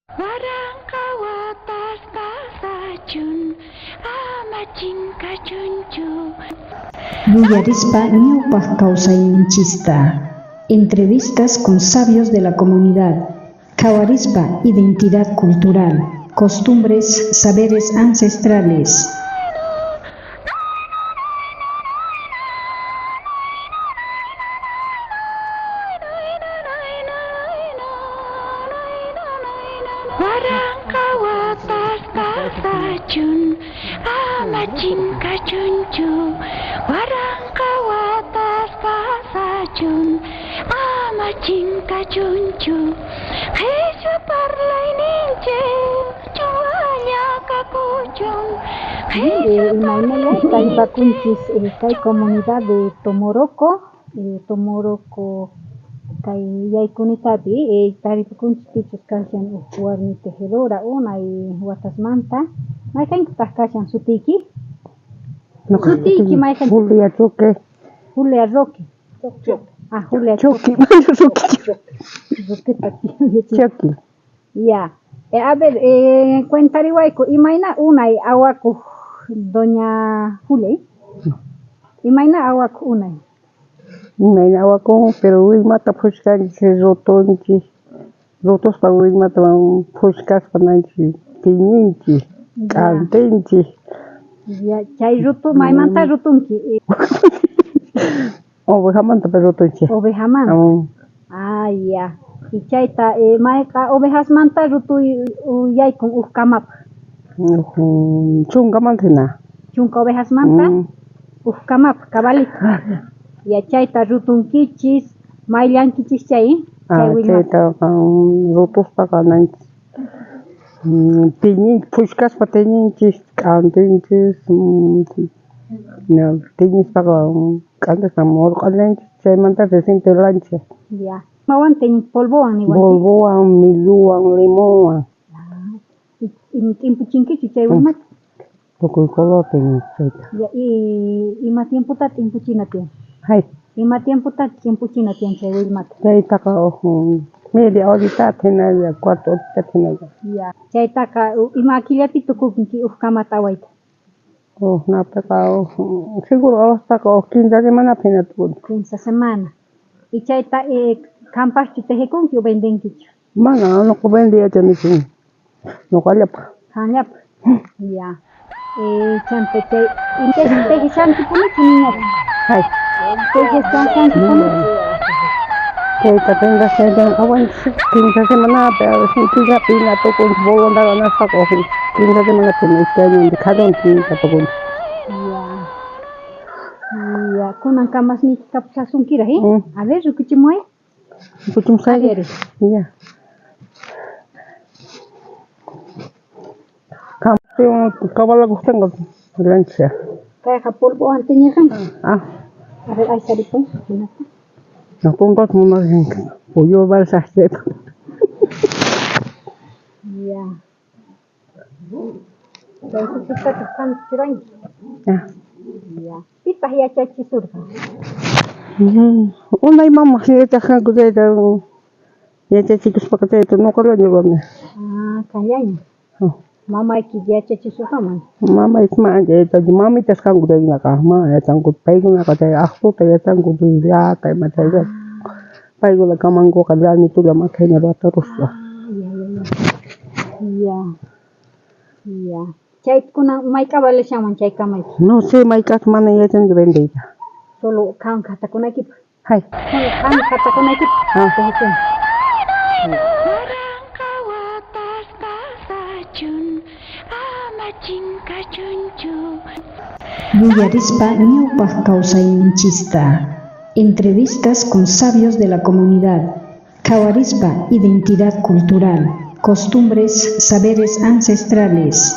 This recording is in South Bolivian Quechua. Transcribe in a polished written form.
Waranqa watas pasachun, ama chinkachunchu. Yuyarispa ñawpaj kawsayninchista. Entrevistas con sabios de la comunidad. Qhawarispa identidad cultural, costumbres, saberes ancestrales. Waranqa watas pasachun, ama chinkachunchu. Waranqa watas pasachun, ama chinkachunchu. Qhishwa parlayninchik chuwalla kakuchun. Bien, imaynalla kallpakunchis kay comunidad de Tomoroco, Tomoroco kay yaykunitapi taripakunchis pichus kashan uj warmi tejedora unay watasmanta. Mayqenkutaq kashan sutiyki? Sutiyki mayqen? Julia Choque. Julia Roque. Ah, Julia Choque. Roqueta. Choque. Ya. A ver, cuentariwayku, imayna unay awakuq doña Julia? Imayna awakuq unay? Imayna awakun, pero willmata phushkanchis, rutunchis, rutuspa willmata phushkaspa nanchis tiñinchis, k'antinchis. Ya, chay rutu, maymanta rutunki? Ovejamanta rutunchis. Ovejamanta. Ah, ya. Y chayta mayqa ovejasmanta rutuy yaykun uj kamapaq? Chunkamanta hina. Chunka ovejasmanta uj kamapaq cabalito. Ya, chayta rutunkichis, mayllankichis chay? Ah, chaytaqa rutuspaqa nanchis tiñinchis, phushkaspa tiñinchis, k'antinchis, tiñispaqa k'antaspa murq'allanchis, chaymanta recién lanchis. Ya. Imawan tiñinki? Polvowan niwanki? Polvowan, milluwan, limonwan. T'impuchinkichu chay willmata? Tukuy color tiñinchis chayta. Ya, y ima tiempota t'impuchina tiyan? Hay. Ima tiempota t'impuchina tiyan chay willmata? Chaytaqa uj media horitata hinalla, cuarto horitata hinalla. Ya, chaytaqa ima killapi tukunki uj kamata awayta? Uj napiqa uj seguro awaspaqa uj kinsa semanapi hina tukunki. Kinsa semana. Y chayta qampaqchu tejekunki o vendenkichu? Mana, nuqa vendiy yachanichu, nuqallapaq. Qanllapaq. Ya. Chanta chay tejeshankipunichu niñachu? Hay. Tejeshankipunichu? Chayta tengasqa awanchis kinsa semanapi, a veces killapi hina tukunchis volonta ganaspaqa uj kinsa semanapi iskayninpi qhatunta tukunchis. Ya. Ya, kunan kamasniyki kapusasunkiraq, eh? A ver, rikuchimuway. Rikuchimusqayki. Ya. Kabalakuqtinqa lancha. Kayqa polvowan tiñirqanki. Ah. A ver, aysaripuy. Hinata. No, puntas munasqanki. Pollo balsas chayta. Ya. Chay suchistataq qam churanki. Ah. Ya. Pitaq yachachisurqa? Unay mamaq yachaqanku chayta yachachikuspaqa chayta nuqallaña ruwani. Ah, qallaña. Mamayki yachachisurqaman? Mamay mana yachachi, mamitas kanku chaykunaqa, mana yachanku, paykunaqa chay aqtuta yachanku, llata ima chaylla. Paykuna kamankuqa llanitulla makina ruwataruspa. Ya, ya. Chaykuna mayk'a valeshanman chay kamayki? No sé, mayk'as mana yachanchu vendeyta. Solo qan qhatakunaykipaq. Hay. Solo qan qhatakunaykipaq. Ah. Tehekuna. Waranqa watas pasachun, ama chinkachunchu. Yuyarispa ñawpaj kawsayninchista. Entrevistas con sabios de la comunidad. Qhawarispa identidad cultural, costumbres, saberes ancestrales.